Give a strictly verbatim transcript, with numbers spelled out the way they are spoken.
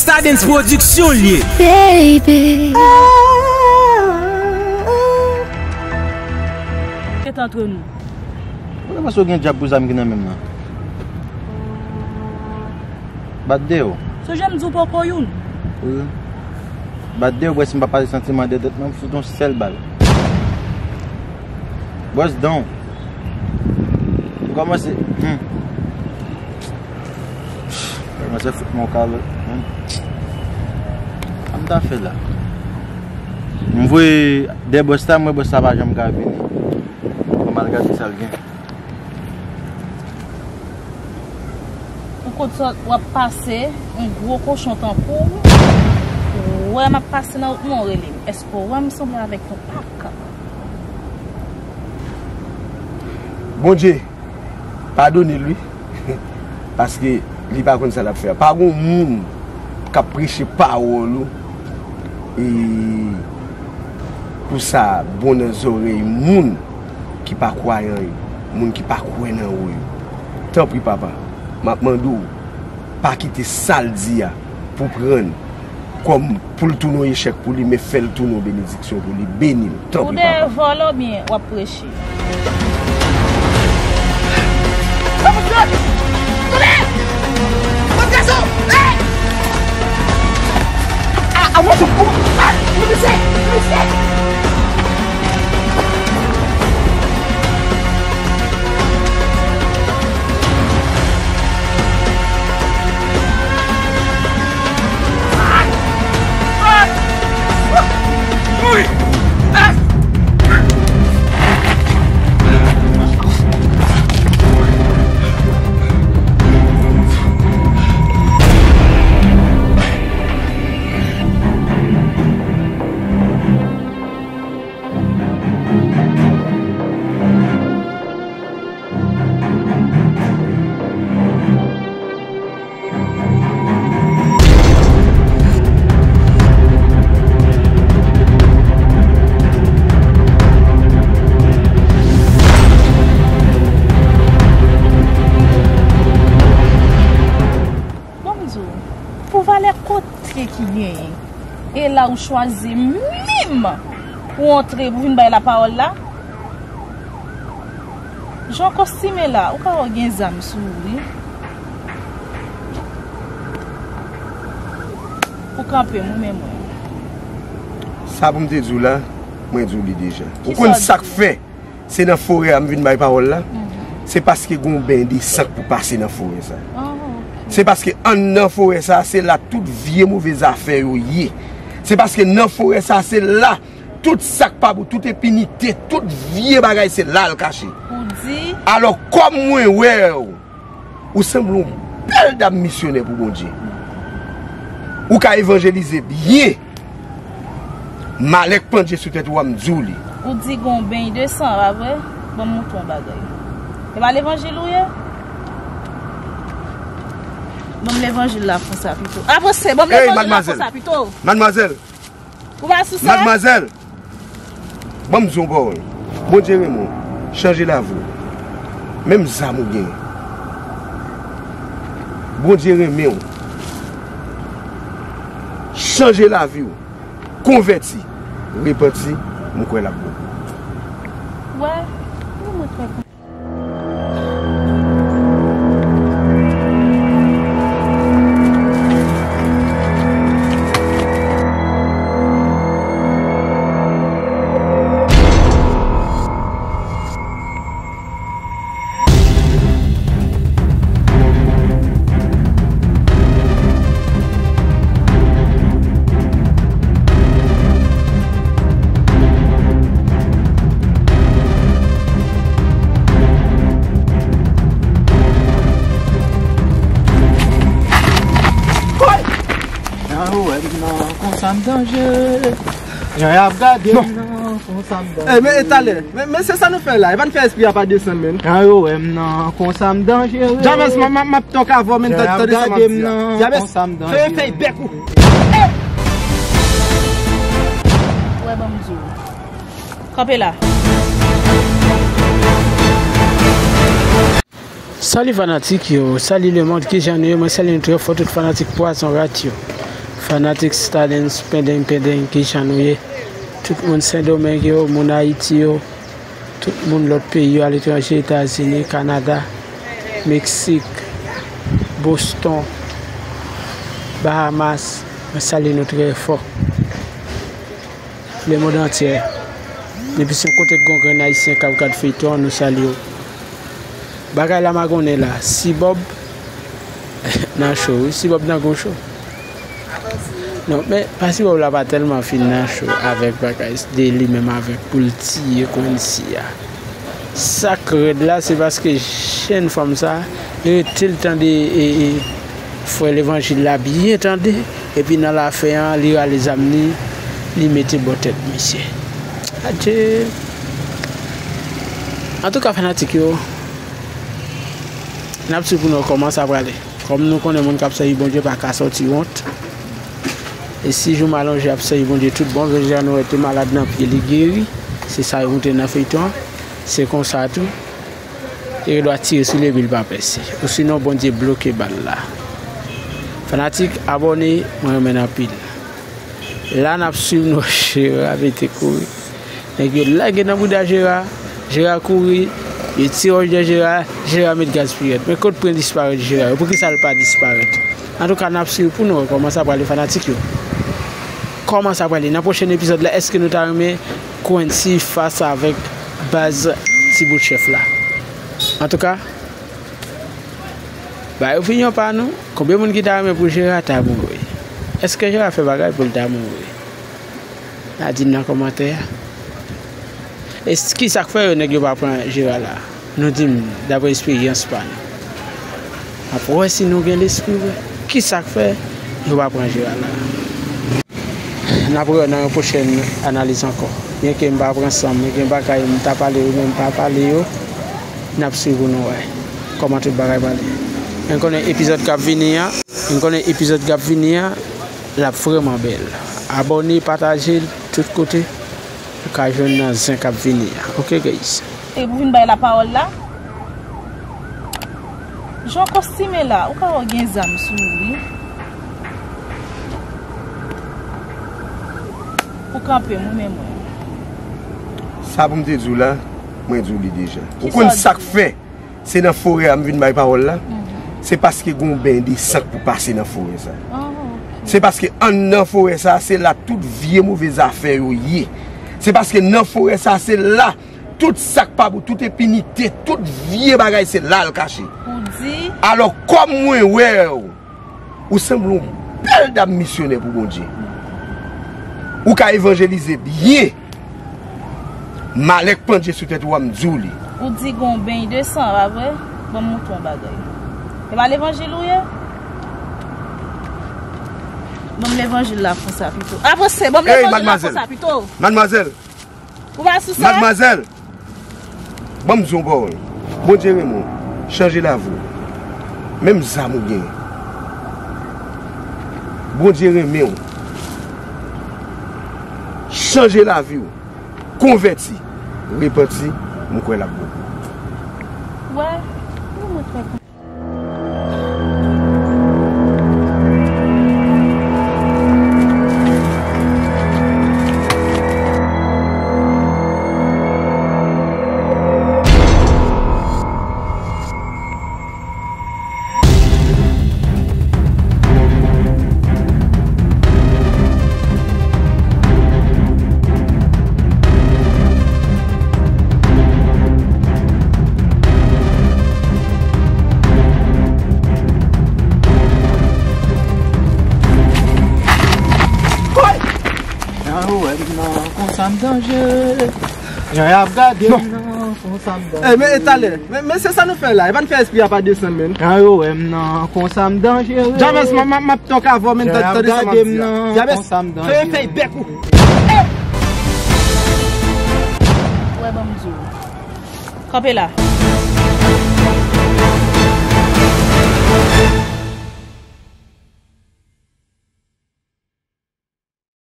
Stardens Production l ye. Baby. Ret antre nou. Ou panse w gen dyab pou zam ki nan men m nan? Bat deyò. Sonje m di w poko youn. Wi. Bat deyò, wè si m pa pase santiman de tèt mwen, m fout yon sèl bal. Bust down. M kòmanse. Hmm. Kòmanse fout mwen yon kalòt. Hmm. Sa m ta fè la? M voye de bòs la, m wè bòs la pa janm ka vini. Mwen m al gade sa l gen. Ou konn sa w ap pase, yon gwo kochon tankou w. Ou wè m ap pase nan wout mwen, ou rele m. Èske w wè m sanble avèk yon pak? Bondye, padone l wi. Paske li pa konn sa l ap fè a. Pa gon moun k ap preche pawòl ou e pou sa bon nan zòrèy moun ki pa kwayan yo, moun ki pa kwè nan ou yo. Tanpri, papa, m ap mande w, pa kite sa l di a pou pran l kòm pou l tounen yon echèk pou li, men fè l tounen yon benediksyon pou li. Beni l, tanpri, papa. Ou te vòlè oubyen w ap preche? Ban m di w, pou valè kote ki genyen, e la ou chwazi menm pou antre pou vin bay lapawòl la? Jan w kostime la, ou ka wè w gen zam sou ou wi. Ou kanpe m wi, men mwen. Sa pou m te di w la, mwen di w li deja. Ou konn sa k fè se nan forè a m vin bay pawòl la? Se paske gon ben de san k pou pase nan forè sa. Se paske anndan forè sa, se la tout vye move zafè yo ye. Se paske nan forè sa, se la tout sa k pa bon, tout enpinite, tout vye bagay, se la l kache. Ou di? Alò, kòm mwen wè w, ou sanble yon bèl dam misyonè pou Bondye. Ou ka evanjelize byen. Malè k pandye sou tèt ou a, m di w li. Ou di gon beny de san, pa vre? Ban m montre w yon bagay. E pa levanjil ou ye? Ban m levanjil la konsa pito. Avanse, ban m levanjil la konsa pito. Madmwazèl. Ou pa sou sa? Madmwazèl, ban m di w yon pawòl. Bondye renmen w. Chanje lavi w. Menm zam ou genyen. Bondye renmen w. Chanje lavi w. Konvèti. Repanti. M kwè l ap bon. Wè, ou mwen kwè. Jan yo wè m nan, konsa m danje. Jan y ap gade m nan, konsa m danje. Eh, men, e talè, men, men se sa nou fè la. E pa n fè espri a pa desann, men. Jan yo wè m nan, konsa m danje. James, m, m, m ap tòk avè w, men, tande sa m ap di a. James, fè fèy bèk ou. Wè, ban m di w. Kanpe la. Salut fanatik yo, salut le monde, kijan nou ye? Mwen salye nou trè fò, tout fanatik Pwazon Rat yo. Fanatik Stardens, pendeng, pendeng, kijan nou ye? Tout moun Sendomeng yo, moun Ayiti yo, tout moun lòt peyi yo, aletranje, Etazini, Kanada, Meksik, Boston, Bahamas, mwen salye nou trè fò. Lemonn antye. Depi se yon kote k gon grenn ayisyen k ap gad feyton an, nou salye w. Bagay la magonnen la, Sibòb nan cho, wi, Sibòb nan gwo cho. Non, men pa Sibòb la pa tèlman fin nan cho avèk bagay de li menm avèk pou l tiye Quincy a. Sa k rèd la, se paske jèn fanm sa rete l tande e, e, frè levanjil la byen tande, epi nan lafen an, li rale zam li, li mete bò tèt misye. Adje. Antouka, fanatik yo, n ap swiv pou nou wè kòman sa prale. Kòm nou konnen moun k ap sèvi Bondye pa ka sòti wont. E si jou malonje ap sèvi Bondye tout bon, jodi a nou wè te malad nan pye li geri. Se sa yo montre nan feyton an. Se konsa tou. Yo dwa tire sou li epi l pa pèse. Osinon Bondye bloke bal la. Fanatik, abòne, mwen renmen n anpil. La n ap swiv nou Jera mete kouri. Nèg yo lage nan bouda Jera, Jera kouri, yo tire wòch de Jera, Jera met gaz pirèt. Men kot pwen disparèt Jera yo? Poukisa l pa disparèt? Antouka, n ap swiv pou nou wè kòman sa prale fanatik yo. Kòman sa prale? Nan pwochèn epizòd la, èske nou ta renmen Quincy fas avèk baz ti bout chèf la? Antouka, bay opinyon pa nou. Konbyen moun ki ta renmen pou Jera ta mouri? Èske Jera fè bagay pou l ta mouri? N a di m nan kòmantè a. E s- ki sa k fè yo nèg yo pa pran Jera la? Nou di m, daprè esperyans pa nou. N ap wè si nou gen lespri vre. Ki sa k fè yo pa pran Jera la? N ap rewè nan yon pwochèn analiz ankò. Byenke m pa pran san m, men gen bagay m ta pale yo, men m pa pale yo. N ap swiv pou nou wè kòman tout bagay prale. Men konnen epizòd k ap vini an, men konnen epizòd k ap vini an, l ap vrèman bèl. Abòne, pataje l tout kote. Ou ka jwenn nan zen k ap vini an. Oke, guys. E pou vin bay lapawòl la? Jan w kostime la, ou pa wè w gen zam sou ou, wi. Ou kanpe m, ou menm mwen. Sa pou m te di w la, mwen di w li deja. Ou konn sa k fè? Se nan forè a m vin bay pawòl la. Se paske gon beny de san k pou pase nan forè sa. Se paske anndan forè sa, se la tout vye move zafè yo ye. Se paske nan forè sa, se la tout sa k pa bon, tout enpinite, tout vye bagay, se la l kache. Ou di? Alò, kòm mwen wè w, ou sanble yon bèl dam misyonè pou Bondye. Ou ka evanjelize byen. Malè k pandye sou tèt ou a, m di w li. Ou di gon beny de san, pa vre? Ban m montre w yon bagay. E pa levanjil ou ye? Ban m levanjil la konsa pito. Avanse, ban m levanjil la konsa pito. Madmwazèl. Ou pa sou sa? Madmwazèl, ban m di w yon pawòl. Bondye renmen w. Chanje lavi w. Menm zam ou genyen. Bondye renmen w. Chanje lavi w. Konvèti. Repanti. M kwè l ap bon pou ou. Wè, nou mwen fè Jan yo wè m nan, konsa m danje. Jan y ap gade m nan, konsa m danje. Ey, men e talè. Men, men se sa nou fè la. E pa n fè espri a pa desann, men. Jan yo wè m nan, konsa m danje. James, m, m, m ap tonk avè w, men tande, tande sa m ap di a. James, fèmen, fèmen bèk ou. Wè, ban m di w. Kanpe la.